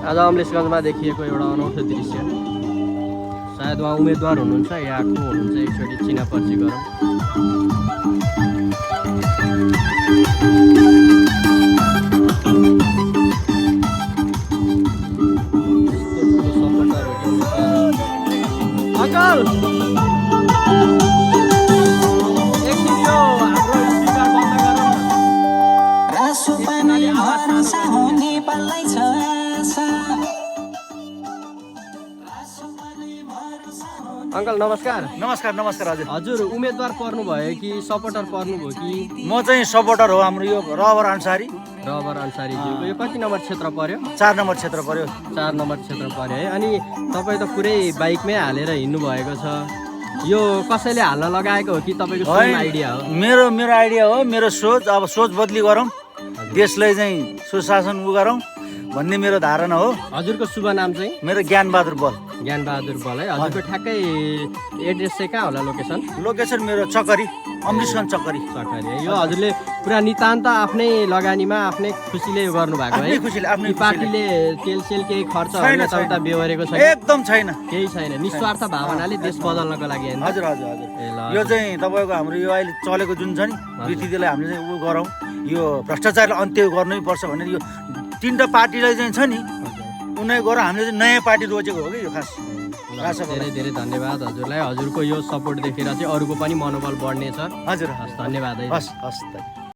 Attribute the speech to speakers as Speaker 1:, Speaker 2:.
Speaker 1: आज अमलेशगञ्जमा देखिएको एउटा अनौठो दृश्य। सायद उहाँ उम्मेदवार हुनुहुन्छ या को हुनुहुन्छ, एकचोटि चिनापर्ची गरौँ। अङ्कल एकछिन यो हाम्रो स्पिकर बन्द गरौँ न। अङ्कल नमस्कार।
Speaker 2: नमस्कार नमस्कार हजुर।
Speaker 1: हजुर उम्मेदवार पर्नुभयो कि सपोर्टर पर्नुभयो कि?
Speaker 2: म चाहिँ सपोर्टर हो। हाम्रो यो रबर अन्सारी
Speaker 1: ज्यूको यो कति नम्बर क्षेत्र पर्यो?
Speaker 2: 4 नम्बर क्षेत्र पर्यो।
Speaker 1: 4 नम्बर क्षेत्र पर्यो है। अनि तपाईँ त पुरै बाइकमै हालेर हिँड्नु भएको छ, यो कसैले हाल्न लगाएको हो कि तपाईँको स्वयं आइडिया हो?
Speaker 2: मेरो आइडिया हो, मेरो सोच। अब सोच बदली गरौँ, देशलाई चाहिँ सुशासन गरौँ भन्ने मेरो धारणा हो।
Speaker 1: हजुरको शुभ नाम चाहिँ?
Speaker 2: मेरो ज्ञानबहादुर बल।
Speaker 1: ज्ञानबहादुर बल है। हजुरको ठ्याक्कै एड्रेस चाहिँ कहाँ होला?
Speaker 2: लोकेसन मेरो चकरी, अमृतसर चकरी
Speaker 1: है। यो हजुरले पुरा नितान्त आफ्नै लगानीमा आफ्नै खुसीले गर्नु भएको है?
Speaker 2: आफ्नै
Speaker 1: पार्टीले तेलसेल केही खर्च यताउता बेहोरेको छैन?
Speaker 2: एकदम छैन,
Speaker 1: केही छैन। निस्वार्थ भावनाले देश बदल्नको लागि।
Speaker 2: हजुर हजुर हजुर। यो चाहिँ तपाईँको हाम्रो यो अहिले चलेको जुन छ नि विधिलाई हामीले चाहिँ उ गरौँ, यो भ्रष्टाचारलाई अन्त्य गर्नै पर्छ भनेर यो 3टा पार्टीलाई चाहिँ छ नि उनीहरू गएर हामीले चाहिँ नयाँ पार्टी रोजेको हो कि यो खास।
Speaker 1: धेरै धेरै धन्यवाद हजुरलाई। हजुरको यो सपोर्ट देखेर चाहिँ अरूको पनि मनोबल बढ्नेछ।
Speaker 2: हजुर
Speaker 1: धन्यवाद है।
Speaker 2: हस् हस्।